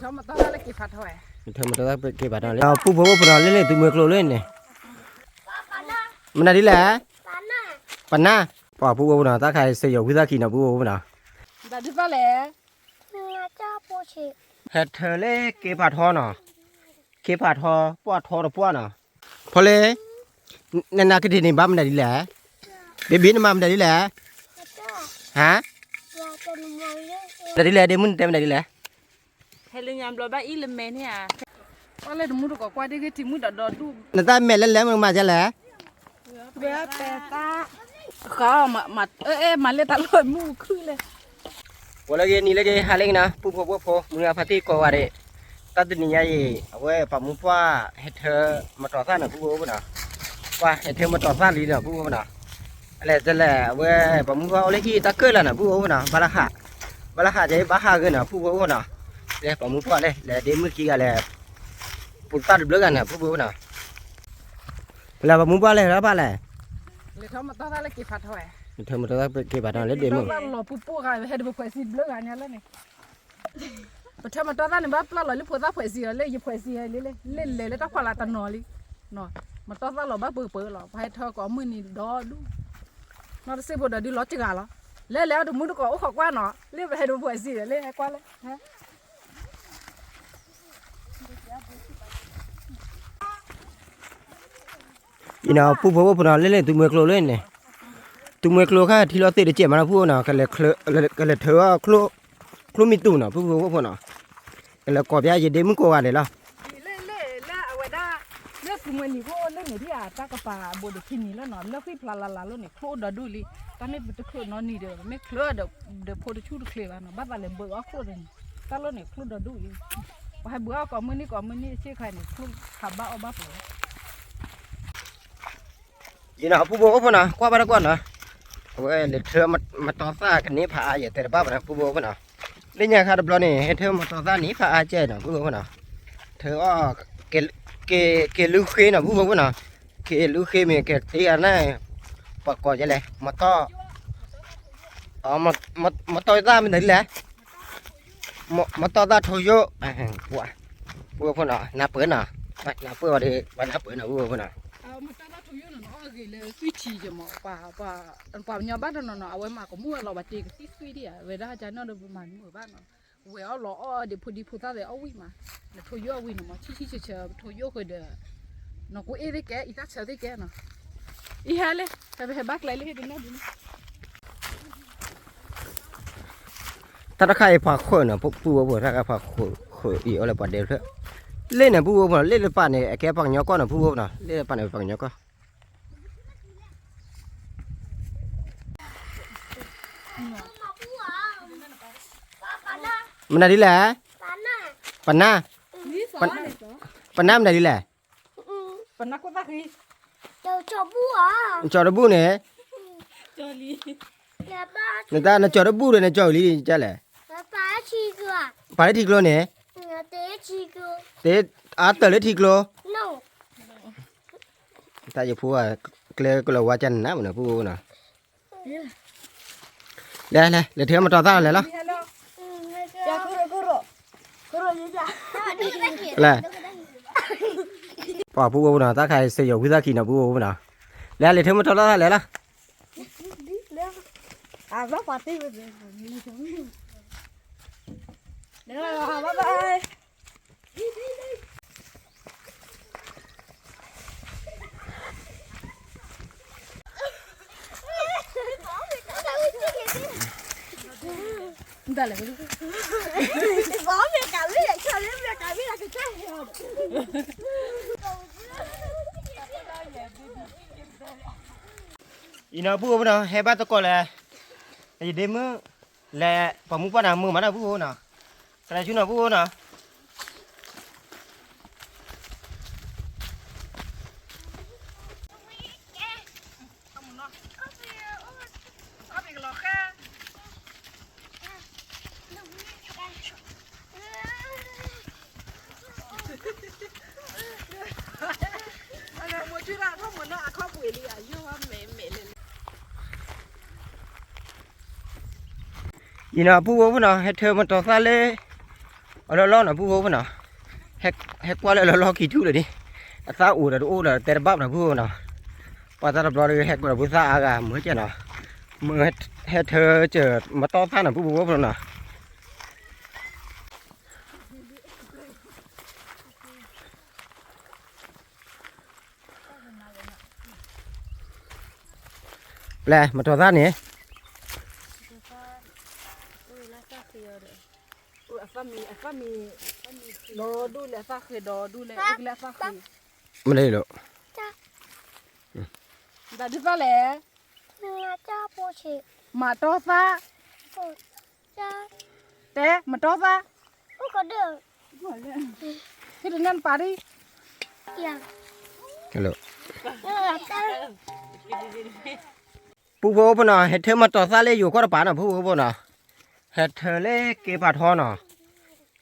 ထၢမတီၢ်သၣ်လၢက့ၤဖးထီ, ထၢမတီၢ်သၣ်က့ၤဖးထီလၢ ပူဖိဝဲဖိနီၤ လၢန့ၣ် သုမွဲကျိလၢန့ၣ်, မနုၤဒ်လဲၣ်, ပနၢ်, ပှၤပူဖိဝဲဖိနီၤ သးခါစ့ယီၤဝံသးခံနီၤ ပူဖိဝဲဖိနီၤ, လဲၣ်, ဟဲထၢလၢက့ၤဖးထီနီၤ, က့ၤဖးထီ ပှၢ်ထီတပှၢ်နီၤ, ဖီလ့, နနကဒ့ၣ်န့ၣ်ဘၣ်မနုၤဒ်လဲၣ်, ဘ့ဘ့နမၤမနုၤဒ်လဲၣ်, ဟါ, မနုၤဒ်လဲၣ် ဒ့မုၣ်နတဲမနုၤဒ်လဲၣ်, ဟဲလၢညါဘျီဘၣ်အံၤလၢမဲာ်န့ၣ်ဧါ, ကွၢ်လၢတမူတကိးကွၢ်ဒ့ဂ့ၤထံမုၣ်ဒီးဒီဒူၣ်, နတၢ်မဲာ်လဲၣ်လဲၣ်မ့ၢ်မၤဒ်လဲၣ်, ဝဲပဲတၢ်, ဃါ, မၤလဲၣ်တၢ်လီၢ်မုၢ်ခုၣ်လဲၣ် ပှၤလၢဂ့ၤနံၤလၢဂ့ၤဟါလၢဂ့ၤနီၤ ပူဖိဝဲဖိ မုၢ်ဂၤဖါတံၢ်ကိးဂၤဒဲး, တၢ်တနံၤညါအံၤ အဝဲပှၤမူပှၢ်ဟဲထၢမတီၤသၣ်န့ၣ် ပူဖိဝဲဖိနီၤ, ပှၤဟဲထၢမတီၤသၣ်လံနီၤ ပူဖိဝဲဖိနီၤ, အလဲၤတလဲၤ အဝဲပှၤမူပှၢ်အိၣ်လၢဟံၣ်တၢ်ကၢၣ်လၢ်နီၤ ပူဖိဝဲဖိနီၤ, ဘၣ်လၢဟး, ဘၣ်လၢဟးကဲဘၣ်ဟးဂ့ၤနီၤ ပူဖိဝဲဖိနီၤ, လဲၤပှၤမူပှၢ်လဲၤ လဲၤဒ့မုၣ်ခံဂၤလဲၤ, ပူၤသၣ်တဘျုးဂၤန့ၣ် ပူဖိဝဲဖိနီၤ, ပလဲၤပှၤမူပှၢ်လဲၤဟဲဖးလဲၣ်, လဲၤထၢမတီၤသၣ်လၢက့ၤဖးထီ, လဲၤထၢမတီၤသၣ်က့ၤဖးထီလၢဒ့မုၣ်, လီၤပူၤပူၤဂၤ ဟဲဒီးပဖှဲးစံဘျုးဂၤညါလၢန့ၣ်, ပထၢမတီၤသၣ်န့ၣ် ဘၣ်ပျၢ်လီၤလၢဖိသၣ်ဖှဲးစံလီၤ လၢယဖှဲးစံဟဲလံလၢ လၢလဲၤလၢတၢ်ဖီလာ်တနီၤလံ, မတီၤသၣ်လီၤဘၣ်ပှဲၤပှဲၤလီၤ ပှၤဟဲထၢကိးမုၢ်နံၤဒီဒူၣ်, နီၢ်တစ့ဖိဒီးဒုးလီၤတဂၤလီၤ, လဲၤလဲၤအီၤတမူတကိးအိၣ်ခိးကွၢ်နီၤ လၢပဟဲဒီးပဖှဲးစံဒီးလၢဟဲကွၢ်လၢ အံၤနီၤ ပူဖိဝဲဖိနီၤ လၢန့ၣ် သုမွဲကျိလၢန့ၣ်, သုမွဲကျိခါထံလီၤသ့ၣ်တစဲးမးနီၤ ပူဖိနီၤ ကလဲၤထၢအီၤ ချိမံၤတူာ်နီၤ ပူဖိဝဲဖိနီၤ, ကလဲၤကိးပျါယဒ့မုၣ်ကိးဂၤဒဲးလီၤ, လၢ လၢ လၢအဝဲဒၣ် လၢသုမွဲနံၤဖိလၢန့ၣ်ဒ်အတၢ်ကပၤဘိးဒိးခံနံၤလီၤနီၤ လၢဃံဖျါလၢ်လၢ်လီၤန့ၣ် ချိၣ်ဒီဒူၣ်လံ, တၢ်မ့ၢ်ပတချိၣ်နီတနံၤဒီး မ့ၢ်ချၢဒီး ဖိတဆူၣ်တချ့ဘၣ်နီၤ ဘၣ်သးလဲၤဘၢအီၣ်ချိၣ်ဒီးန့ၣ်, တၢ်လီၢ်န့ၣ်ချိၣ်ဒီဒူၣ်လံ, ပှၤဟဲဘၢအီၣ်ကိးမုၢ်နံၤကိးမုၢ်နံၤအဆ့ခါန့ၣ် ချိၣ်ခးဘၣ်အီၣ်ဘၣ်ပှဲၤ ယနီၤ ပူဖိဝဲဖိနီၤ ကွၢ်ဘၣ်တကွၢ်နီၤ, အဝဲလဲၤထၢမတီၤသၣ်ကန့ၢ်ဖးအါယဲၢ်တဲတဘၣ်ဘၣ်နီၤ ပူဖိဝဲဖိနီၤ, လၢညါခါတဘျီန့ၣ် ဟဲထၢမတီၤသၣ်န့ၣ် ဖးအါကဲနီၤ ပူဖိဝဲဖိနီၤ, ထၢအီၣ် က့ၤလူၤဃ့နီၤ ပူဖိဝဲဖိနီၤ, က့ၤလူၤဃ့မ့ၢ်က့ၤသ့ဂၤန့ၣ်, ပှၤကိးယဲလဲၣ် မတီၤ မတီၤသၣ်မနုၤလဲၣ်, မတီၤသၣ်ထိယိၣ်, ပူဖိဖိနီၤ နၢ်ပၢၢ်နီၤ, နၢ်ပၢၢ်ဝဲဒီး ပှၤနၢ်ပၢၢ်နီၤ ပူဖိဖိနီၤ, မတီၤသၣ်ထိယိၣ်နီၤ အီၣ်ဂ့ၤလၢသွံၣ်ထံယမး, ပှၤပှၤညီဘၣ်တနီၤနီၤ အဝဲမၤကမူၣ်အလီၤ ပှၤတ့ကသံၣ်သွံၣ်ဒံးဧါ, ဝဲဒၣ်ကနီၣ်ဒီးပမၤမုာ်ဘၣ်နီၤ, ဝဲအီၣ်လီၤအီၣ်ဒီးဖိဒံဖိသၣ်သ့ၣ်အီၣ်ဝံၣ်မး, နထိယိၣ်အဝံၣ်နီၤမး ဆံၣ်ဆံၣ်ဆၢဆၢ ထိယိၣ်ဃုာ်ဒီး နီၢ်ကအိၣ်သ့ၣ်ကဲ အံသၣ်ဆၢသ့ၣ်ကဲနီၤ, အံဟဲလံ ဟဲပဟဲဘၣ်ကျဲလံ ဟဲကနီၣ်ဒ်န့ၣ် တၢ်တခါအံၤပှၤဃုာ်နီၤ ပူဖိဝဲဖိ တၢ်တခါပှၤဃုာ်ဃုာ်အံၤအီၤလၢပှၤဒဲးဖျၢၣ်, လ့ၣ်န့ၣ် ပူဖိဝဲဖိနီၤ လ့ၣ်တပာ်န့ၣ် အကဲပှၤကညီကီၢ်နီၤ ပူဖိဖိနီၤ လ့ၣ်တပာ်န့ၣ်ပှၤကညီကီၢ် မနုၤဒ်လဲၣ်, ပနၢ်, ပနၢ်မနုၤဒ်လဲၣ်, ကၠီၤတဘူၣ်န့ၣ်, နတၢ်နကၠီၤတဘူၣ်ဒီးနကၠီၤလံဒ်လဲၣ်, ပာ်လၢထံကျိန့ၣ်, တအါတၢၢ်လၢထံကျိ, တၢ်ယဖိကျဲကလီၤဝါကနၣ်မနုၤ ပူဖိနီၤ လဲၤလဲၤ လဲၤထၢမတီၤသၣ်လဲၤလီၤ, လဲၤ, ပှၤပူဖိနီၤ တၢ်ခါစ့ယီၤဝံသးခံနီၤ ပူဖိနီၤ, လဲၤလဲၤထၢမတီၤသၣ်လဲၤလီၤ အံၤနီၤ ပူဖိနီၤ ဟဲဘၣ်သကိးလဲၣ်, ယဒ့မုၣ် လဲၤပှၤမူပှၢ်နၤမုာ်မးနီၤ ပူဖိနီၤ, ကလဲၤဆူနီၤ ပူဖိနီၤ. ယနီၤ ပူဖိဖိနီၤ ဟဲထၢမတီၤသၣ်လၢ အလီၢ်လီၢ်နီၤ ပုၢ်ဖိဖိနီၤ, ဟဲကွၢ်လၢအလီၢ်လီၢ်ခံထူၣ်လၢဒ်, အသၣ်အိၣ်ဒီးတအိၣ်ဒီးတဲတဘၣ်နီၤ ပုၢ်ဖိနီၤ, ပှၤသၣ်တဘျီဒီးဟဲကွၢ်ဒီးဖိသၣ်အါဂၤမုာ်ကဲနီၤ, မုာ်ဟဲထၢကၢၤမတီၢ်သၣ်နီၤ ပုၢ်ဖိဖိနီၤ. ပျဲၢ်မတီၢ်သၣ်န့ၣ်, မ့ၢ်လၢ, မတီၢ်သၣ်, တဲမတီၢ်သၣ်, ဟ့ၣ်တနၢ်နပာ်ဒံး, ပုၢ်ဖိဖိနီၤ ဟဲထၢမတီၢ်သၣ်လၢယိၤကီၢ်တပၤနီၤ ပုၢ်ဖိဖိနီၤ, ဟဲထၢလၢက့ဖးထီနီၤ,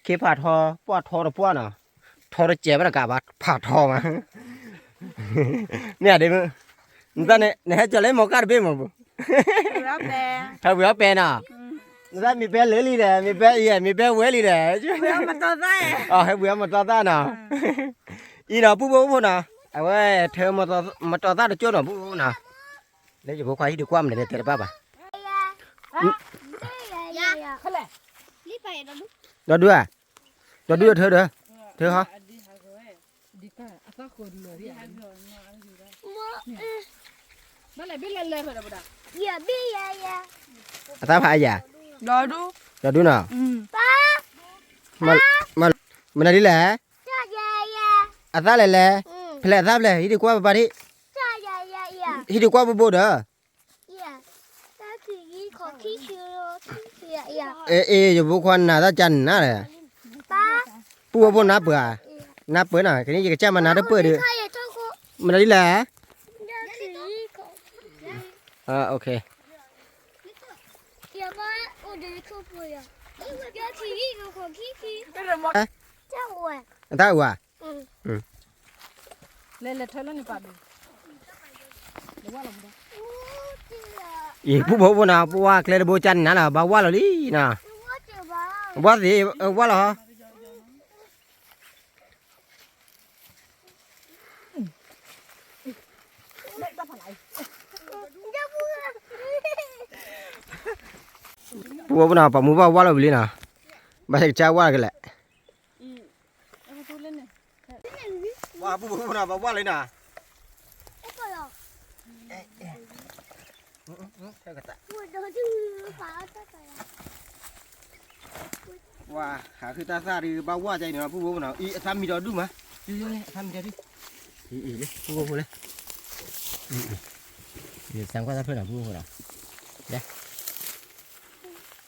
က့ဖးထီ, ပှၢ်ထီတပှၢ်နီၤ, ထီတစဲးဘၣ်တကးဘၣ် ဖးထီမး, မ့ၢ်ဒ်မုၢ်, နတၢ်န့ၣ် နဟဲကၠီၤလၢမီၤကၢ်တဘ့ၣ်မးပူၤ, ဟဲဝံၤအီၣ်ပဲနီၤ, နတၢ်မ့ၢ်ပဲလၢလံဒီး မ့ၢ်ပဲအံၤ မ့ၢ်ပဲဝဲလံဒီး, ဟဲဝံၤအီၣ်မတီၢ်သၣ်နီၤ, အံၤနီၤ ပုၢ်ဖိဖိနီၤ, အဝဲထၢမတီၢ်သၣ်တကၠိၢ်နီၤ ပုၢ်ဖိနီၤ, လၢယဖိခွါဟံၣ်ဒုးကွၢ်မနုၤလဲၣ်တဲတဘၣ်ဘၣ်, ဒီဒူၣ်ဧါ, ဒီဒူၣ်ထၢဒီး, ထၢဟီ အသၣ်ဖးအယၤ, ဒီဒူၣ်နီၤ, မနုၤဒ်လဲၣ်, အသၣ်လဲၣ်လဲၣ်, ဖဲလဲၣ်အသၣ်ဖဲလဲၣ် ဟံၣ်ဒုးကွၢ်ပပၢ်ဒံး, ဟံၣ်ဒုးကွၢ်ဘိဘိဒီး အ့ ယဖိခွါနၤတၢ်ကနၤဒီး, ပုၢ်ဖိဖိနၢ်ပၢၢ်, နၢ်ပၢၢ်နီၤ ကနံၣ်ယကစၢ်မၤနၤတပၢၢ်ဒီး, မနုၤဒ်လဲၣ်, အတၢ်အိၣ်ဧါ, အံၤ ပုၢ်ဖိဖိနီၤ ပဝါကျဲတဘိကနၤလီၤ ဘၣ်ဝၢ်လီၤလံနီၤ, ဝၢ်သ့ ဝၢ်လီၤ ပုၢ်ဖိဖိနီၤ ပှၤမူဘၣ်ဝၢ်လီၤဝံၤလံနီၤ, ဘၣ်ဆၢကစၢ်ဝၢ်ကလဲၣ်, ပှၤပုၢ်ဖိဖိနီၤ ပှၤဝၢ်လီၤနီၤ, ပှၤ ဟးဃုတၢ်သၣ်ဒုး ဘၣ်ဝၢ်ကဲအံၤနီၤ ပုၢ်ဖိဖိနီၤ, အံၤ အသၣ်မံဒီဒူၣ်မး, အံၤ အံၤ လၢ ပုၢ်ဖိဖိလၢ, အံၤ အံၤ စၢကွၢ်တၢ်ဖျၢၣ်နီၤ ပုၢ်ဖိဖိနီၤ, လၢ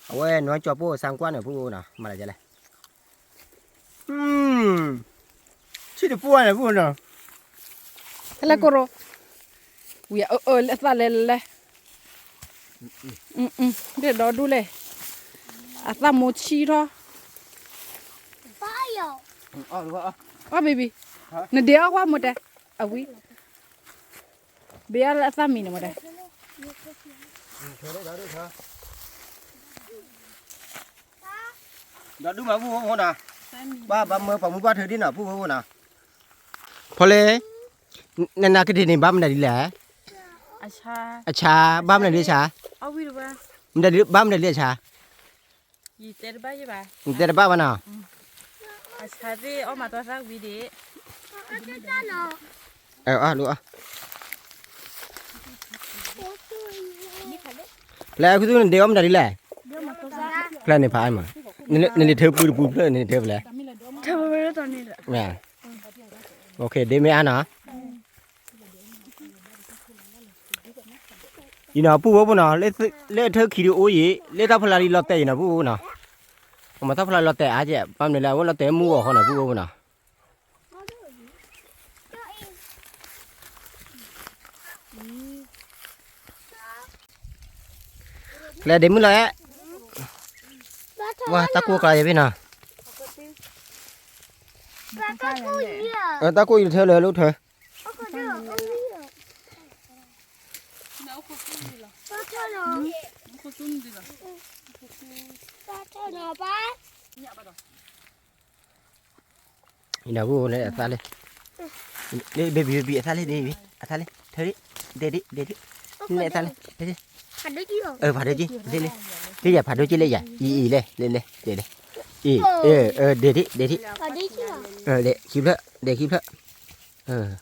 အဝဲနွံကၠီၤပိၢ်စၢကွၢ်န့ၣ် ပုၢ်ဖိဖိနီၤ မၤလၢကလဲၣ်, ဆံၣ်တပူၢ်ဝဲန့ၣ် ပုၢ်ဖိနီၤ, ဟဲလၢကိရိ, ဝံၤအအၢလၢအသၣ်လဲၤလဲၤ, ဒ်ဒီဒူၣ်လဲၣ်, အသၣ်မိၢ်ဆံထီၣ်, အီၣ်ဘံဘံ, နဒ့အီၣ်ကွၢ်မိၢ်တဲ, အဝံၤ, ဘ့အီၣ်လၢအသၣ်မံန့ၣ်မိၢ်တဲ ဒီဒူၣ်မး ပုၢ်ဖိဖိနီၤ, ဘၣ်ဘၣ်မၢပှၤမူဘၣ်ထၢဒ်နီၤ ပုၢ်ဖိဖိနီၤ, ဖီလ့, နနၤကဒ့ၣ်န့ၣ် ဘၣ်မနုၤဒ်လဲၣ်, အဆါ, ဘၣ်မနုၤဒ်အဆါ, မနုၤဒ် ဘၣ်မနုၤဒ်အဆါ, နတဲတဘၣ်နီၤ, အဆါသ့ၣ်အီၣ်မၤတီၢ်သၣ်ဝံၤဒံး, အီၣ်လူၤအီၣ် ဖျဲးအခုသူနဒ့အီၣ်မတၤဒ်လဲၣ်, ဖျဲးန့ၣ်ဖးအါမး, နလံၤထၢပူတပူဖျၢၣ်န့ၣ်ထၢဖျဲး, ဒ့မ့ၢ်အါနီၤ, အံၤနီၤ ပုၢ်ဖိဖိနီၤ, လၢအထၢခံဒုးအိၣ်ယံၤ လၢတၢ်ဖီလာ်ဒ်လီၤတဲာ်အံၤနီၤ ပုၢ်ဖိဖိနီၤ, ကမၤတၢ်ဖီလာ်လီၤတဲာ်အါကဲး ဘၣ်မနုၤလၢအဝဲလီၤတဲာ်မုၢ်ဂီၤဃီနီၤ ပုၢ်ဖိဖိနီၤ ကျဲဒ့မုၢ်လီၤအဲၣ်, ဝါတၢ်ကိၢ်ကျါယဲၢ်ဖဲနီၤ, တၢ်ကိၢ်ယံၤထၢလၢလၢထၢ, တၢ်ထီၣ်နီၤ, တၢ်ထီၣ်နီၤ, ပၢ်, ညၣ်ဘၣ်ဒီး အံၤနၤပူဖိန့ၣ်အသးလဲၣ်, baby baby အသးလဲၣ် baby အသးလဲၣ် ထၢဒံး ဒဲဒံး ဒဲဒံး လဲၣ်အသးလဲၣ် ဖးဒိၣ်ကံ လ့လ့ လ့ယၤ ဖးဒိၣ်ကံလ့ယၤ အံၤအံၤလဲၣ် လဲၣ်လဲၣ် ဒဲဒံး အံၤ ဒဲဒံး ဒဲဒံး ခံဖျၢၣ် ဒဲခံဖျၢၣ်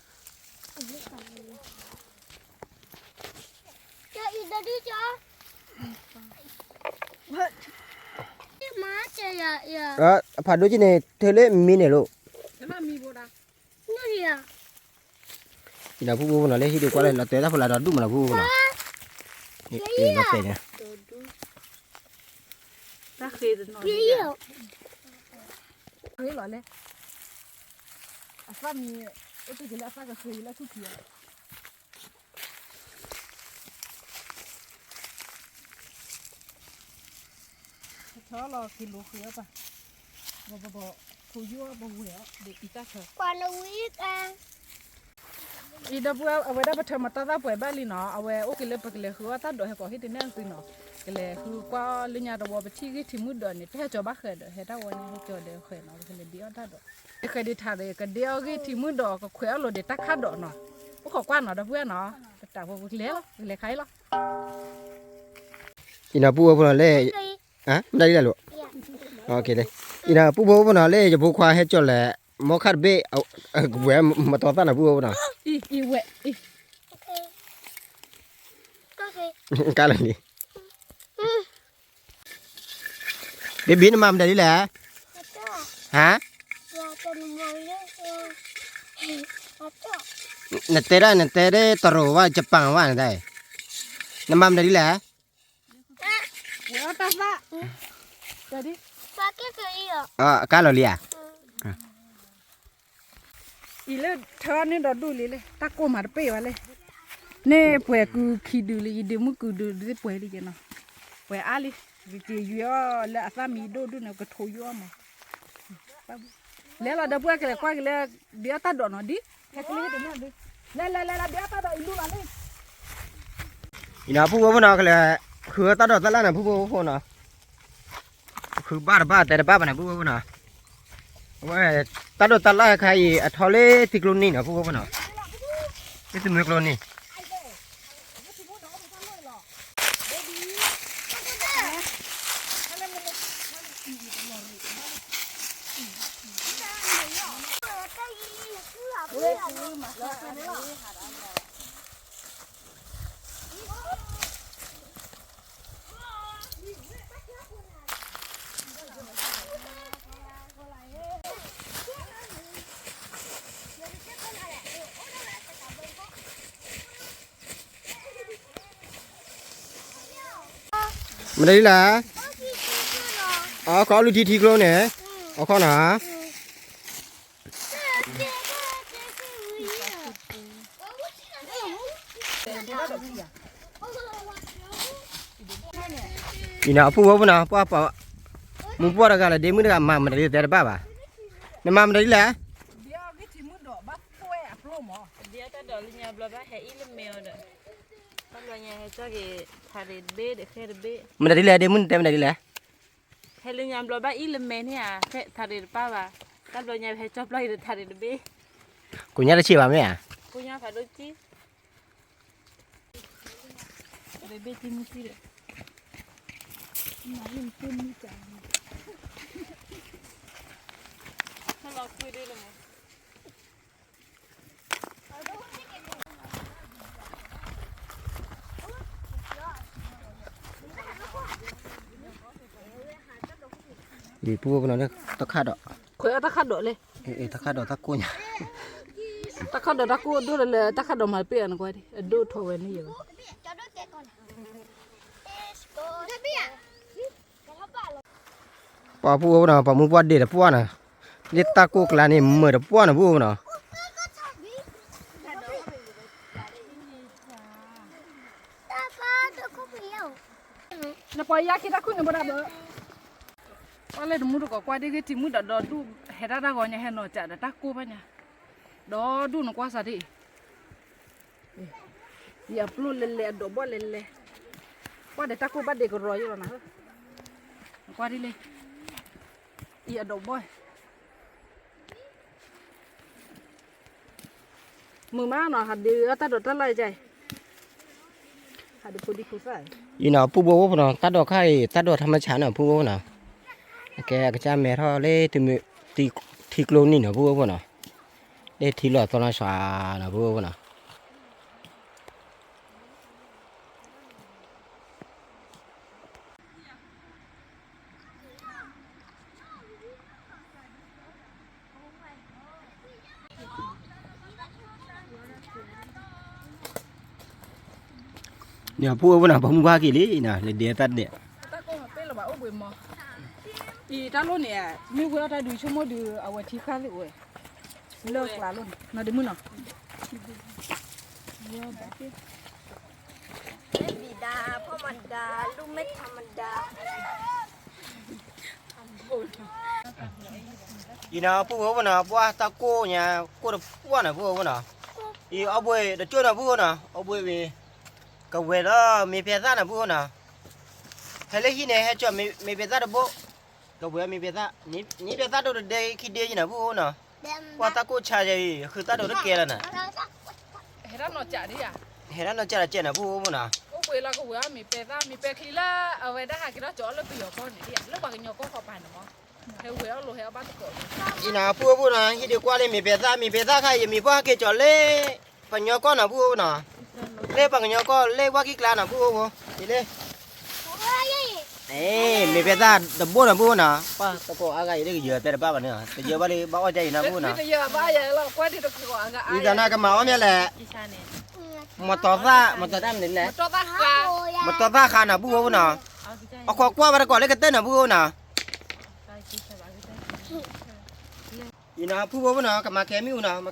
ဖးဒိၣ်ကံန့ၣ် ထၢလၢမံန့ၣ်လိၤ, ယနၢ်ဖုဖိဖိနီၤ လၢဟံၣ်ဒုးကွၢ်လၢလီၤတဲာ်တၢ်ဖိလၢဒီဒူၣ်မးနီၤ ဖုဖိဖိနီၤ, တၢ်ဃ့တနီၤ ဃ့လီၤလဲၣ်, အသၣ်မံ, အိၣ်တ့ၢ်က့ၤလၢအသၣ်ကဃ့လၢထူၣ်ထံးဧါ. ထီလီၤက့ၤလိာ်ဃုာ်အီၤပၢ်, ဘီဘီဘီ, ထိယိအီၤပဝဲၢ်အီၤ ဒ်အံၤတၢ်ထၢ, အံၤဒီပုၢ်ဝဲၢ် အဝဲဒၣ်ပထၢမၤတီသၣ်ပှဲၤဘၣ်လံနီၤ, အဝဲအိၣ်က့ၤလၢပကလဲၤဃုအီၣ်တၢ်ဒိးဟဲကိးဟ့ၣ်တန့ၢ်သုနီၤ, ကလဲၤဃုကွၢ်လၢညါတဝီပထံၣ်ဂ့ၢ်ထံးမုၣ်ဒိးန့ၣ် တဟဲကၠီၤဘၣ်ဃဲးဒီး ဟဲတၢ်ဝီန့ၣ် ဟဲကၠီၤဒီးဃဲးနီၤ, ပကလဲၤဒ့အီၣ်တၢ်ဒိး, ယဃဲးဒံးထးဒီး ကဒ့အီၣ်ဂ့ၢ်ထံးမုၣ်ဒိး ကခွဲးအီၣ်လိာ်ဒီးတၢ်ခၣ်ဒိးနီၤ, အိၣ်ခိးကွၢ်နီၤ ဒီပုၢ်ဝဲၢ်နီၤ, ပတၢ်ဖိပကလဲၤလီၤ ပကလဲၤခါအံၤလီၤ. အံၤနီၤ ပုၢ်ဖိဖိနီၤလၢ, မတၤဒ်လဲၣ်လိၤ, အံၤနီၤ ပုၢ်ဖိဖိနီၤလၢ ယဖိခွါဟဲကၠီၤလဲၣ်, မီခါတဘ့ၣ်, ကပှဲၤမတီသၣ်နီၤ ပုၢ်ဖိဖိနီၤ, ကါလီၤလံ. baby နမၤမတၤဒ်လဲၣ်, ဟါ, နတဲဒၣ် နတဲဒၣ်တရိးဝဲ ယပၢ်ဝဲ နတဲ, နမၤမတၤဒ်လဲၣ်, ဝဲအီၣ်တၢ်သၣ်, အကါလီၤလံဧါ. အံၤလၢထၢန့ၣ်ဒီးဒူၣ်လံလဲၣ် တၢ်ကိၢ်မးတပ့ၢ်ဘၣ်လဲၣ်, န့ၣ်ပှဲၤကုခံဒုလံ ယဒ့မုၣ်ကုဒုဒ်ပှဲၤလံက့နီၤ, ပှဲၤအါလံ, ကက့ၤယွၤအီၤလၢအသၣ်မံဒိၣ်ဒူၣ်န့ၣ် ကထိယွၤအီၤမး, လဲၤလီၤဒီပုၢ်ဝဲၢ် ကလဲၤကွၢ်က့ၤလၢ, ဒ့အီၣ်တၢ်ဒိးနီၤဒ်, ဟဲက့ၤလၢဟ့ၣ်တန့ၢ်ဒ်, လဲၤလဲၤလဲၤလီၤ ဒ့အီၣ်တၢ်ဒိးအံၤလူလီၤလံ. အံၤနီၤ ပုၢ်ဖိဖိနီၤ ကလဲၤ, ဃုတၢ်ဒိးတၢ်လၢ်နီၤ ပုၢ်ဖိဖိနီၤ ဃုဘၣ်တဘၣ်တဲတဘၣ်ဘၣ်န့ၣ် ပုၢ်ဖိဖိနီၤ, အဝဲ, တၢ်ဒိးတၢ်လၢ်ခါအံၤ အထီလၢထံကျိနံၤနီၤ ပုၢ်ဖိဖိနီၤ, လၢထံမွဲကျိနံၤ. မတၤဒ်လဲၣ်, အခီလူထံထံကျိန့ၣ်, အခီနီၤ. အံၤနီၤ အပုၢ်ဖိဖိနီၤ ပှၢ်ပှၢ်, မူပှၢ်တဂၤလၢဒ့မုၣ်တဂၤ မၤမတၤဒ်လဲၣ်တဲတဘၣ်ဘၣ်, နမၤမတၤဒ်လဲၣ်. မတၤဒ်လဲၣ် ဒ့မုၣ်တဲမတၤဒ်လဲၣ်. ဟဲလၢညါဘျီဘၣ်အံၤလၢမဲာ်န့ၣ်ဧါ, ထးရ့ၣ်တပၢ်ဘၣ်, တၢ်ဘျီညါဟဲကၠီပျီအံၤဒီးထးရ့ၣ်တဘ့ၣ်, ကိညါတဆံးဘၣ်မ့ၢ်ဧါ, ကိညါဖးဒိၣ်ကံ, တဘ့ၣ်ကံမုၢ်ကံဒီး, ဒ်ပူဖိဖိနီၤ တၢ်ခၣ်ဒိး, ခွဲးအီၣ်တၢ်ခၣ်ဒိးလဲၣ်, တၢ်ခၣ်ဒိးတၢ်ကိၢ်ညါ, တၢ်ခၣ်ဒိးတၢ်ကိၢ်အဒိၣ်လၢလၢ တၢ်ခၣ်ဒိးမၤတပ့ၢ်အီၤနကွၢ်ဒံး အဒိၣ်ထီၣ်ဝဲန့ၣ်ယဲၢ်ဘၣ်. ပှၤဖိဖိနီၤ ပှၤမူပှၢ်ဒ့ၣ်တပှၢ်နီၤ, ဒ်တၢ်ကိၢ်ကျါန့ၣ် မုာ်တပှၢ်နီၤ ပူဖိနီၤ. နပှၤယါခံတၢ်ခုၣ်န့ၣ်ဘၣ်ဒၣ်ဘၣ်, ပှၤလၢတမူတကိးကွၢ်ဒ့ၣ်ဂ့ၢ်ထံမုၣ်ဒီးဒီဒူၣ် ဟဲဒၣ်တၢ်ဂီၤညါ ဟဲနီၤကးဒီးတၢ်ကိၢ်ဘၣ်ညါ, ဒီဒူၣ်နကွၢ်စးဒ်အံၤ အံၤအပျိၢ်လဲၤလဲၤ အဒိးဘီၣ်လဲၤလဲၤ, ကွၢ်ဒီးတၢ်ကိၢ်ဘၣ်ဒ့ၣ်ကရီယိလီၤနၤ, ကွၢ်ဒ်လဲၣ်, အံၤအဒိးဘီၣ်, မုာ်မးနီၤ ဟးဒုးအတၢ်ဒိးတၢ်လၢ်အံၤ, ဟးဒုးဖိဒံဖိသၣ်, အံၤနီၤ ပုၢ်ဖိဝဲဖိနီၤ တၢ်ဒိးခါအံၤ တၢ်ဒိးထီမဆါနီၤ ပုၢ်ဖိဖိနီၤ, အကဲ အကစၢ်မဲထီၣ်လၢ ထံကျိနံၣ်နီၤ ပုၢ်ဖိဖိနီၤ, လၢထံလီၤသီနီၢ်ဆှးနီၤ ပုၢ်ဖိဖိနီၤ. န့ၣ် ပုၢ်ဖိနီၤ ပှၤမုၢ်ဘၣ်က့ၤလံနီၤ လဲၤဒဲးတၢ်ဒဲး, တၢ်ကိၢ်မၤပ့ၢ်လီၤဘၣ်အိၣ်ဘှံးမး, အံၤတၢ်လိၣ်န့ၣ် မ့ၢ်ဝဲအီၣ်တၢ်ဒုးဆိကမိၣ်ဒုး အဝဲထံဃၣ်သ့ၣ်အိၣ်ဝဲ, လၢကျါလိၣ်န့ၣ် နီၤဒုးမုၢ်နီၤ အံၤနီၤ ပုၢ်ဖိဖိနီၤ ပှၢ်တၢ်ကိၢ်ညါ ကိၢ်တပှၢ်နီၤ ပုၢ်ဖိဖိနီၤ, အံၤအီၣ်ဘှံးတကၠိၢ်နီၤ ပုၢ်ဖိနီၤ, အီၣ်ဘှံးဝံၤ ကဝဲၤလီၤမ့ၢ်ပဲသၣ်နီၤ ပုၢ်ဖိနီၤ, ဟဲလၢဟံၣ်န့ၣ် ဟဲကၠီမ့ၢ်ပဲသၣ်တဘိ, ကဝဲၤမ့ၢ်ပဲသၣ်, မ့ၢ်ပဲသၣ်ဒိၣ်တဒဲခံဒဲယံၤနီၤ ပုၢ်ဖိနီၤ, ပှၢ်တၢ်ကိၢ်ဆါယံၤ ဃုသၣ်ဒိၣ်တကဲလၢၤနီၤ ဟဲဒၣ်နီၢ်ကၠးနီၤ ပုၢ်ဖိနီၤ, အိၣ်ဘှံးလီၤကဝဲၤအီၣ်မ့ၢ်ပဲသၣ် မ့ၢ်ပဲချံလၢ အဝဲဒၣ်ဟးက့ၤထီၣ်ကၠီလၢပယီၤကီၢ်န့ၣ် လၢပှၤကညီကီၢ်ဃီပၤန့ၣ်မး, ဟဲဝဲၤအီၣ်လိၤဟဲအီၣ်ဘၣ်သကိး, အံၤနီၤ ပုၢ်ဖိနီၤ ဟံၣ်ဒုးကွၢ်လၢမ့ၢ်ပဲသၣ် မ့ၢ်ပဲသၣ်ခါအံၤ ယမ့ၢ်ကွၢ်ဟဲက့ၤကၠီလၢ ပှၤကညီကီၢ်နီၤ ပုၢ်ဖိနီၤ, လၢပှၤကညီကီၢ်လၢဝၢ်ကံၣ်ကျါနီၤ ပုၢ်ဖိဖိ, ယလၢ မ့ၢ်ပဲသၣ်တဘိနီၤ ပုၢ်ဖိနီၤ, ပှၢ်တကိးအါဂၤအံၤ လၢကယၢၤတဲတဘၣ်ဘၣ်န့ၣ် တယၢၤဘၣ်လၢဘၣ်အီၣ်ကၠါအံၤနီၤ ပုၢ်ဖိနီၤ, အံၤသနာ်ကမၤအီၣ်မ့ၢ်လဲၣ်, မတီၤသၣ် မတီၤတၢ်မနုၤလဲၣ်, မတီၤသၣ်ဃါနီၤ ပုၢ်ဖိနီၤ, အခိးကွၢ်ဝဲတကိးလၢကတၢၢ်နီၤ ပုၢ်ဖိနီၤ အံၤနီၤ ပုၢ်ဖိဖိနီၤ ကမၤကဲမ့ၣ်အူနီၤ ကမၤ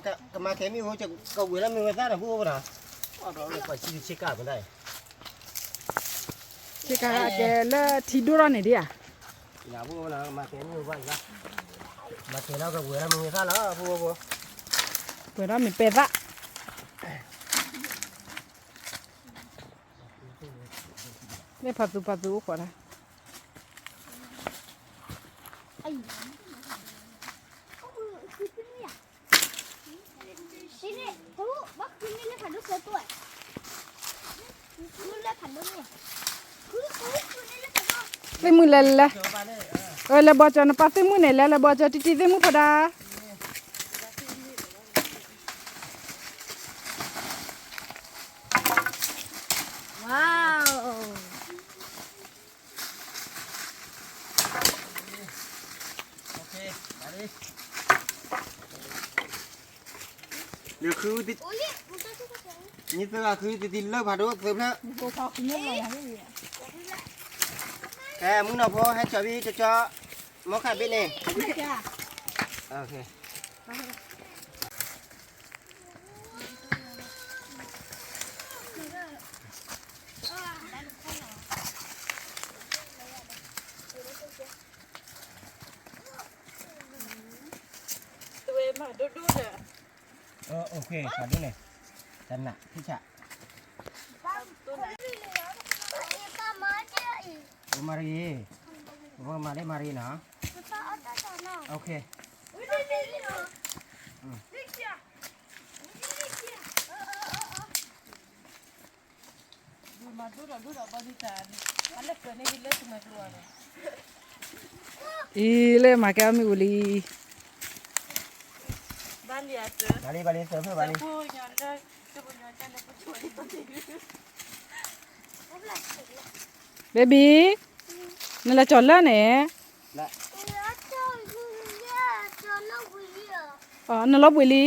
ကဲမ့ၣ်အူ ကဝံၤလၢမ့ၢ်ဝဲသၣ်နီၤ ပုၢ်ဖိဖိနီၤ, အီၣ်ဒီးလၢပှၤဆံဆ့ကၤမတၤ, ဆ့ကၤကဲလၢထံဒိၣ်ထီၣ်န့ၣ်ဒ်ဧါ, အံၤနီၤ ပုၢ်ဖိဖိနီၤ ကမၤကဲမ့ၣ်အူဘၣ်အံၤဘၣ်, မၤကဲလီၤကဝံၤလၢမ့ၢ်ဝဲသၣ်လီၤ ပုၢ်ဖိဖိ, ဝဲၤထီၣ်မ့ၢ်ပဲသၣ် မ့ၢ်ဖးသူဖးသူအိၣ်ဃီဒၣ်, သ့ၣ်မုၣ်လဲၤလဲၤ, လဲၤဘီကၠီ နပၢ်သ့ၣ်မုၣ်န့ၣ် လဲၤလဲၤဘီကၠီ တံတံသ့ၣ်မုၣ်ဖိဒါ နသုဂၤဃုတံတံလၢဖးဒိၣ်သုဖျၢၣ်, ကဲမုၢ်နီၢ်ဖိ ဟဲကၠီဘံကၠီ, မီခါဘ့ၣ်န့ၣ် မၤရံ, မၤလၢမၤရံနီၤ, အံၤလၢမၤကဲအီၣ်မ့ၣ်အူလံ, ဘၣ်လံ, ဘၣ်လံ, သၢဖျၢၣ်ဘၣ်လံ, ဘဲဘံ, နလဲၤကၠီၤလၢန့ၣ်, နလီၤဘှံးလံ.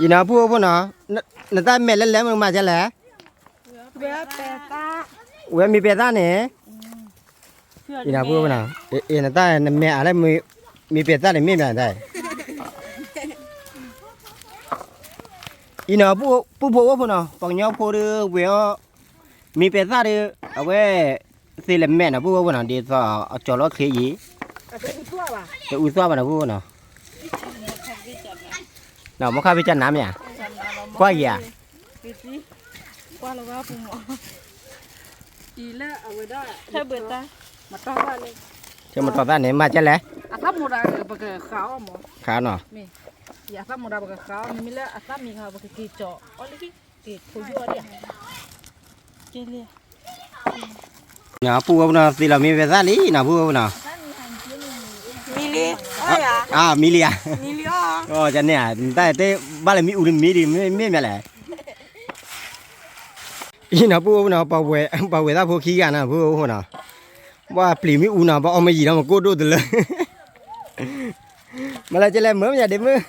ယနီၤ ပုၢ်ဖိနီၤ, နတၢ်မဲာ်လဲၣ်လဲၣ် မ့ၢ်မၤဒ်လဲၣ်, ဝဲမ့ၢ်ပဲာ်သၣ်န့ၣ်, ယနီၤ ပုၢ်ဖိနီၤ, နတၢ်နမဲာ်အါလဲၣ်, မ့ၢ်ပဲာ်သၣ်န့ၣ် မ့ၢ်မတၤ, ယနီၤ ပုၢ်ဖိအိၣ်ဖိနီၤ, ပှၤကညီဖိဒီးဝဲၤအီၣ်, မ့ၢ်ပဲာ်သၣ်ဒီး အဝဲ သ့လဲၤမဲာ်နီၤ ပုၢ်ဖိနီၤ, ဒ်သိးအကၠီၤလီၤချ့ယံၤ, အ တအူသွၣ်ဘၣ်နီၤ ဖုဖိနီၤ, နီၤ မ့ၢ်ခါဖဲကနါမ့ၢ်ဧါ, ကွၢ်ယၤ, ထဲမတီၤသၣ်န့ၣ် မၤကဲလဲၣ်, ဃါနီၤ, နီၤ ဖုဖိဖိနီၤ သ့လီၤမ့ၢ်ဖဲသၣ်လံနီၤ ဖုဖိဖိနီၤ, မံလံဧါ, ကန့ၣ်ဧါ, တၢ်တဲဘၣ်လၢမ့ၣ်အူလၢမ့ၢ်ဒံး မ့ၢ်မ့ၢ်လဲၣ်, အံၤနီၤ ဖုဖိဖိနီၤ, ပှၤဝဲၢ်သၣ်ဖိခံဂၤနီၤ ဖုဖိဖိနီၤ, ဘၣ်ပျံၤမ့ၣ်အူနီၤ ဘၣ်အီၣ်မ့ၢ်ယံၤနီၤ မ့ၢ်ကိၣ်ဒိၣ်တလၢ မၤလၢကလဲၣ် မၢမ့ၢ်ယၤဒ့မုၣ်,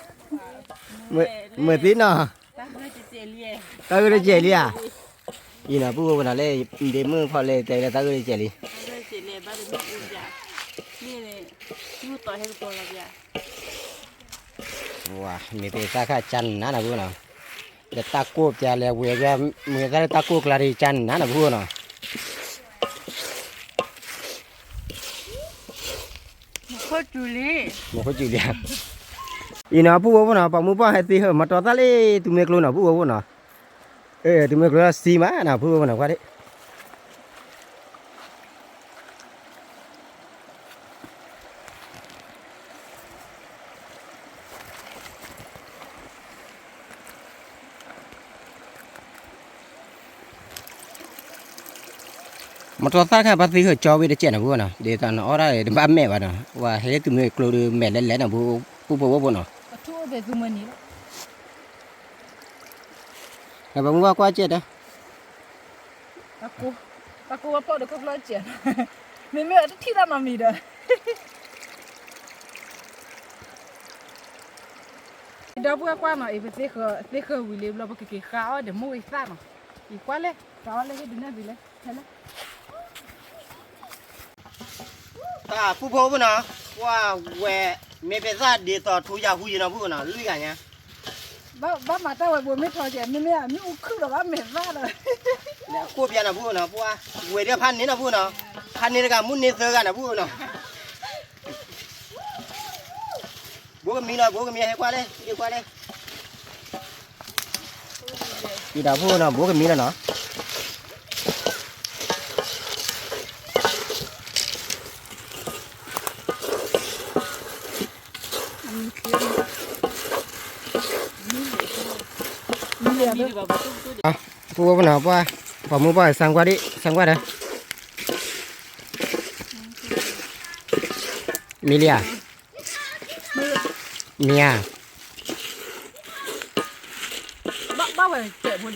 မၢသ့နီၤ, တၢ်ဂိၢ်တစဲးလံဧါ, အံၤနီၤ ဖုဖိဖိနီၤ လၢဒ့မုၣ်ဖီၣ်လၢတဲလၢတၢ်ဂိၢ်တစဲးလံ, မ့ၢ်ပသၣ်ခါကၢ်နးနီၤ ဖုဖိနီၤ, ဒီးတၢ်ကိၢ်ပျါလဲၤဝဲၤပျါ မ့ၢ်သၣ်လၢတၢ်ကိၢ်ကျါဒ်ကၢ်နးနီၤ ဖုဖိနီၤ မ့ၢ်ခိၣ်စူၤလံ, အံၤနီၤ ဖုဖိဖိနီၤ ပှၤမုၢ်ပှၢ်ဟဲသ့ဟၢၣ်မတီၤသၣ်လၢသုးမုၢ်ကျိနီၤ ဖုဖိဖိနီၤ, သုးမုၢ်ကျိစံမးနီၤ ဖုဖိဖိနီၤ ကွၢ်ဒ့ၣ် မတီၤသၣ်ခါ ပှၤသ့ဟၢၣ်ကၠီဝဲတကဲးနီၤ ဖုဖိနီၤ, ဒ်သိးနအီၣ်ဒၣ်ဒီး တဘၣ်မဲာ်ဘၣ်နီၤ, ပှၤဟဲလၢသုးမုၢ်ကျိဒီးမဲာ်လဲၤလဲၤနီၤ ဖုဖိဖိနီၤ, ပှၤမုၢ်ပှၢ်ကွၢ်ကဲးဒီး တၢ်ကိၢ်ဝဲဖီၣ်ဒီးခိၣ်ဖျီစဲး, မ့မ့ၢ်အတထံၣ်တၢ်နီတမံၤဒီး, ဒီပုၢ်ဝဲၢ်ကွၢ်နီၤ, အံၤပသ့ဃၢၤဝံၤလံဘျီ ပကက့ၤဃါအီၣ်ဒီးမိၢ်ဝဲသၣ်နီၤ, အံၤကွၢ်လဲၣ် ဃါအီၣ်လဲၣ် ဟ့ၣ်ဒုးနဲၣ်ဒုးလဲၣ်, ဟဲလၢ တၢ်ဖုဖိဖိနီၤ, ကွၢ်ဝဲ မ့ၢ်ပသၣ်ဒ်သိးထူယၤဟူယံၤနီၤ ဖုဖိနီၤ လွံၢ်ဂၤညါ, ဘၣ်မၤတၢ်ဝဲဘိမ့ၢ်ထီကဲး မ့မ့ၢ်အမ့ၣ်အူခုၣ်ဒီးဘၣ်မဲာ်သၣ်ဒီး, ကိၢ်ပျါနီၤ ဖုဖိနီၤ, ပှၤဝဲဒၣ်ဖးန့ၣ်နီၤ ဖုဖိနီၤ, ဖးန့ၣ်တဂၤမူန့ၢ်သၢဂၤနီၤ ဖုဖိနီၤ, ဘိကမံလီၤ ဘိကမံဟဲကွၢ်လဲၣ် ဟဲကွၢ်လဲၣ် အံၤဒီးဖုဖိနီၤ ဘိကမံလီၤနီၤ, ဖုဖိဖိနီၤ ပှၤ ပှၤမုၢ်ပှၢ်စၢ်ကွၢ်ဒံး စၢ်ကွၢ်ဒီး မံလံဧါ, မံဧါ, အံၤန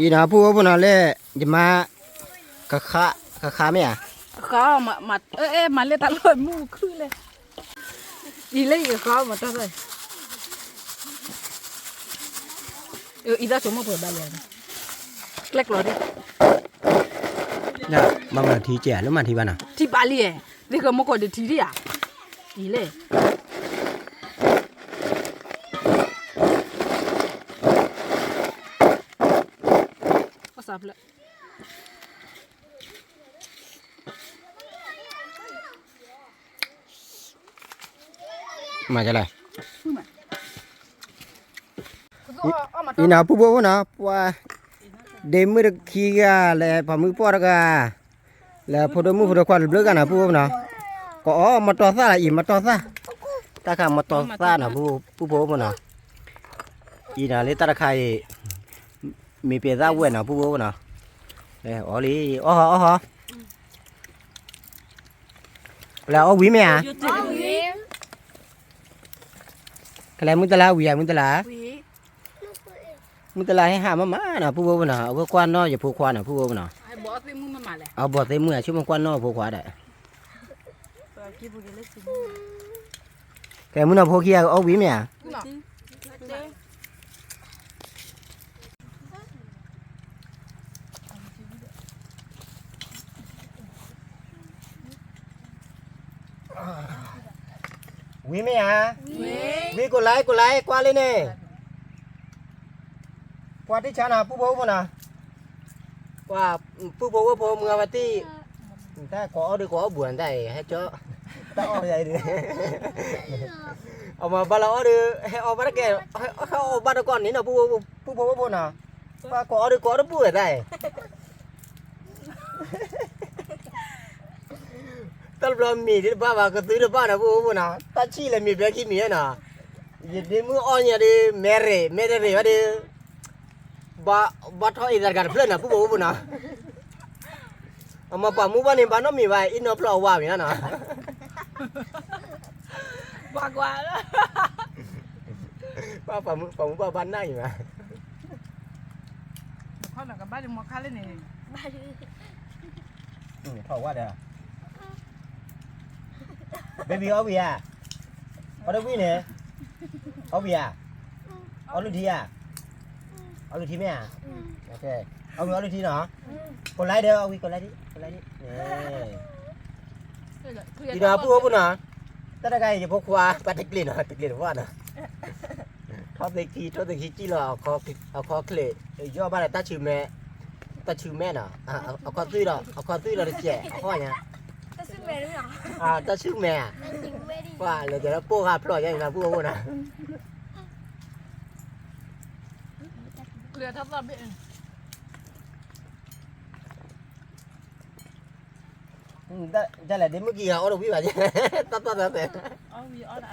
ီၤ ဖုဖိဖိနီၤ လၢ ယမါ ကခါ ကခါမ့ၢ်ဧါ, မၤလၢတၢ်လီၢ်မူခုၣ်လဲၣ်, အံၤလၢယကခါမၤတၢ်သၣ်, အံၤသၣ်ဆိမိၣ်ပှဲၤဘၣ်လံ, ကျဲကျီဒံး, ဘၣ်မၤထံကဲး လၢမၤထံဘၣ်နီၤ, ထံပာ်လံ, သ့ၣ်ဃၢမိၢ်ကီၢ်ဒံးထံဒံးဧါ, အံၤလဲၣ် မၤလဲၣ်, အံၤနီၤ ဖုဖိဖိနီၤ ပှၤ ဒ့မုၣ်တခံဂၤလဲၣ် ပှၤမုၢ်ပှၢ်တဂၤ လၢဖိဒိၣ်မုၣ်ဖိဒိၣ်ခွါတဘျုးဂၤနီၤ ဖုဖိဖိနီၤ, ကအီၣ်မတီၤသၣ်လီၤ အံၤမတီၤသၣ်, တၢ်ခါမတီၤသၣ်နီၤ ဖုဖိဖိနီၤ, အံၤနီၤလၢတၢ်တခါအံၤ မ့ၢ်ပသၣ်ဝဲနီၤ ဖုဖိဖိနီၤ, အီၣ်လံ အီၣ်ဟီ အီၣ်ဟီ လဲၤအီၣ်ဝံၤမ့ၢ်ဧါ, ကလဲၤမုၢ်တလါဝံၤဧါ မုၢ်တလါ, မုၢ်တလါဟဲဟးမးမးနီၤ ဖုဖိဖိနီၤ အဝဲကွၢ်နီၣ်ယဖိခွါနီၤ ဖုဖိဖိနီၤ, အဘီၣ်သ့ၣ်မုၣ်မးမးလဲၣ်, အဘီၣ်သ့ၣ်မုၣ်အဆိကမိၣ်ကွၢ်နီၣ်ဖိခွါဒီး, ကဲမုၢ်နီၤဖိခံဂၤအီၣ်ဝံၤမ့ၢ်ဧါ ဝံၤမ့ၢ်ဧါ, ဝံၤကိးလါ ကိးလါ ကွၢ်လံန့ၣ်, ကွၢ်တံၢ်ဆါနီၤ ပူဖိဖိနီၤ, ပှၤ ပုၢ်ဖိဝဲၢ်ဖိမုၢ်အဖါတံၢ်, တၢ်ကိးအီၣ်ဒုးကိးအီၣ်ဘူးနတၢ်အံၤ ဟဲကၠီ, တၢ်အီၣ်ယၤအံၤ, အမၤဘၣ်လီၤအီၣ်ဒုး ဟဲအီၣ်ဘၣ်တကဲ, ဟဲအီၣ်ဘၣ်တကီၢ်န့ၣ်နီၤ ပုၢ်ဖိဝဲၢ်ဖိနီၤ, ပှၤကိးအီၣ်ဒုးကိးအီၣ်တပူၤဝဲတၢ်အံၤ တၢ်တဘျီမ့ၤဒ်တဘၣ်ဘၣ် ကသုတဘၣ်နီၤ ပုၢ်ဖိဝဲၢ်ဖိနီၤ တၢ်ဆံၣ်လဲၤမ့ၤဖဲခံမံၤနီၤ, ယဒ့မုၣ်အီၣ်ညါဒုး မဲရ့ၣ် မဲတရ့ၣ်ဝဲဒုး, ဘၣ်ထီၣ်အံသးတဂၤတဖျၢၣ်နီၤ ပုၢ်ဖိဝဲၢ်ဖိနီၤ, အမၤပှၤမူဘၣ်န့ၣ် ဘၣ်နီတမံၤဘၣ် အံၣ်နီၢ်ဖျီၣ်အဝါမံၤနီၤ, ကွၢ်ကွၢ်လၢ ပှၤမူဘၣ်ဘၣ်နၢ်အံၤမး, ခီနီၤကဘၣ်ဒုးမီၤခါလၢန့ၣ်, ထီၣ်ဝါဒီး baby အီၣ်ဝံၤဧါ, အီၣ်တဝံၤန့ၣ်, အီၣ်ဝံၤဧါ, အီၣ်လုၢ်ထံဧါ, အီၣ်လုၢ်ထံမ့ၢ်ဧါ, အီၣ်လုၢ်ထံနီၤ, ကိးလါဒီး အီၣ်ဝံၤကိးလါဒံး ကိးလါဒံး, အံၤနီၤ ပုၢ်ဖိဖိနီၤ, တၢ်တဂၤအံၤ ယဖိခွါ ပှၤတကျ့ၤနီၤ တကျ့ၤတဝၣ်နီၤ, ထီၣ်သ့ခံ ထီၣ်သ့ခံစံၣ်လီၤ အခီချ့, ယီၣ်ဘၣ်ဒီးတၢ်ဆူမဲ, တၢ်ဆူမဲနီၤ, အခီသွံၣ်ဒီး အခီသွံၣ်ဒီးတစဲး အဃီညါ, တၢ်ဆူမဲဧါ, ပှၤလဲၤကဲလၢပိၢ်ဂၤဖျီၣ်ညါအံၤနီၤ ပုၢ်ဖိဖိနီၤ တၢ်လဲၤဒ့မုၣ်ကံဂၤအီၣ်တဝံၤဘၣ်, တၢ်တၢ်တၢ်, အီၣ်တ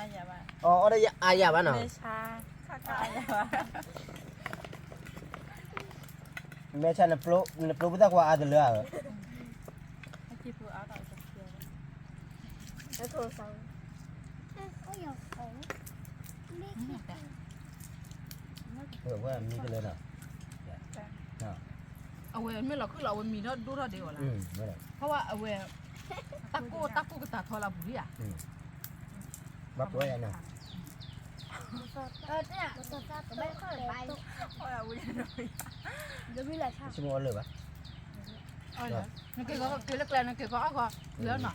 အါယၤဘၣ်နီၤ, မဲဆါ နပျိပသၣ်ခွါအါတလၢဧါ, အဝဲမ့ၢ်လီၤခုၣ်လီၤ အဝဲမံၤထီၣ်ဒိၣ်ထီၣ်ဒဲးအီၤလီၤ, ဖဲဝဲအဝဲ တၢ်ကိၢ်တၢ်ကိၢ်ကတၢ်ထီလၢအပူၤဧါ, ဘၣ်ပှဲၤယၤနီၤ, ဆိကမိၣ်အီၣ်လၢာ်ဘၣ်, နက့ၤကီးက့ၤလၢကျဲ နက့ၤကီးအီၣ်ကီးလၢနီၤ, လၢ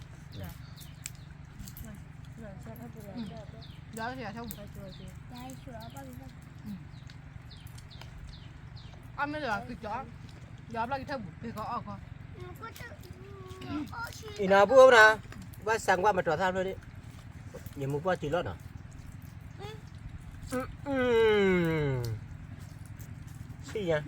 အမ့ၢ်လီၤက့ၤကီး, ယဘျီက့ၤထၢၣ်ပူၤ က့ၤကီးအီၣ်ကီး, လၢနီၤ, အံၤနီၤ ပုၢ်ဖိနီၤ, ဘၣ်စးကွၢ်မတီၤသၣ်ဖျၢၣ်ဒၣ်, ယမူကွၢ်တုၤလီၤနီၤ, ဆံၣ်ညါ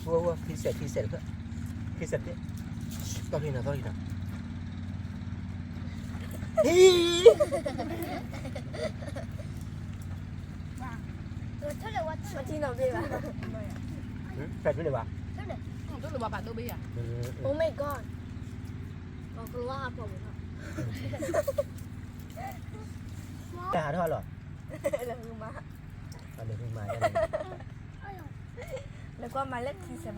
ဝဲဝဲ ခံစဲး ခံစဲးတဖျၢၣ်, ခံစဲးတဖျၢၣ်, တီၢ်ဖံးနီၤ တီၢ်ဖံးနီၤ, ဟံၣ်, ဖဲထူလၢဘၣ်, ထူလၢဘၣ်ဖးဒိၣ်ဘ့ၣ်ယၤ, Oh my god, တၢ်ဟးထီၣ်လီၤ, လဲၤကွၢ်မၤလၢခံစဲး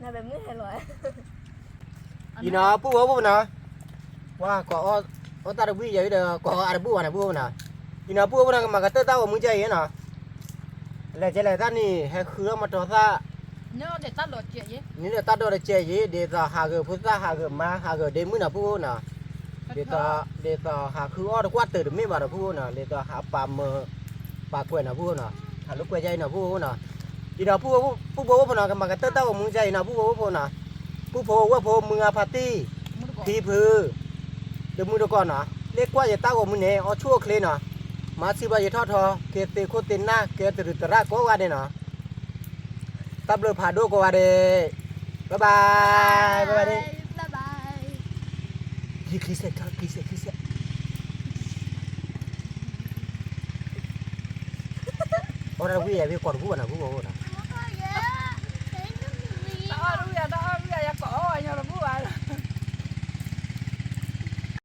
နမ့ၢ်ဟဲလီၤ, အံၤနီၤ ပုၢ်ဖိဖိနီၤ, ပှၤကိးအီၣ်တၢ်တဘှံးယၤဒီး ကိးအီၣ်အါတဘူၣ်ဘၣ်နီၤ ပုၢ်ဖိနီၤ, အံၤနီၤ ပုၢ်ဖိနီၤ ကမၤကတၢၢ်တၢ်ဂီၤမူကဲအံၤနီၤ, လဲၤကဲလဲၤတၢ်န့ၣ် ဟဲဃုအီၣ်မတီၤသၣ်, န့ၣ်ဒီးတၢ်ဒိးတကဲးယဲ, ဒ်သိးဟးဂီၤဖိသၣ် ဟးဂီၤမါ ဟးဂီၤဒ့မုၣ်နီၤ ပုၢ်ဖိနီၤ, ဒ်သိး ဒ်သိးဟးဃုအီၣ်တကွၢ်တၢၢ်တမ့ၢ်ဘၣ်ဒီး ပုၢ်ဖိနီၤ, ဒ်သိးဟးပာ်မၢ ပာ်ကွဲးနီၤ ပုၢ်ဖိနီၤ, ဟးလိာ်ကွဲယါအံၤနီၤ ပုၢ်ဖိနီၤ, အံၤဒီး ပုၢ်ဖိဖိနီၤ ကမၤကတၢၢ်တၢ်ဂီၤမူကဲအံၤနီၤ ပုၢ်ဖိဖိနီၤ, ပုၢ်ဖိဝဲၢ်ဖိ မုၢ်ဂၤဖါတံၢ် ဖံဖု ဒီးမုၢ်တကိးနီၤ, လၢကွၢ်ယတၢ်ဂီၤမူန့ၣ် အိၣ်ဆူၣ်အိၣ်ချ့နီၤ, မၤစၢၤဘၣ်ယထီၣ်ထီ ကဲသ့ခိၣ်သ့နၢ် ကဲတရူးသရၣ်ကိးဂၤဒဲးနီၤ, တၢ်ဘျုးဖးဒိၣ်ကိးဂၤဒဲး, bye bye, bye bye, bye bye, ခံစဲး ခံစဲး ခံစဲး, အီၣ်တၢ်ဝံၤ အဝဲကိးတဘူၣ်ဘၣ်နီၤ ပုၢ်ဖိနီၤ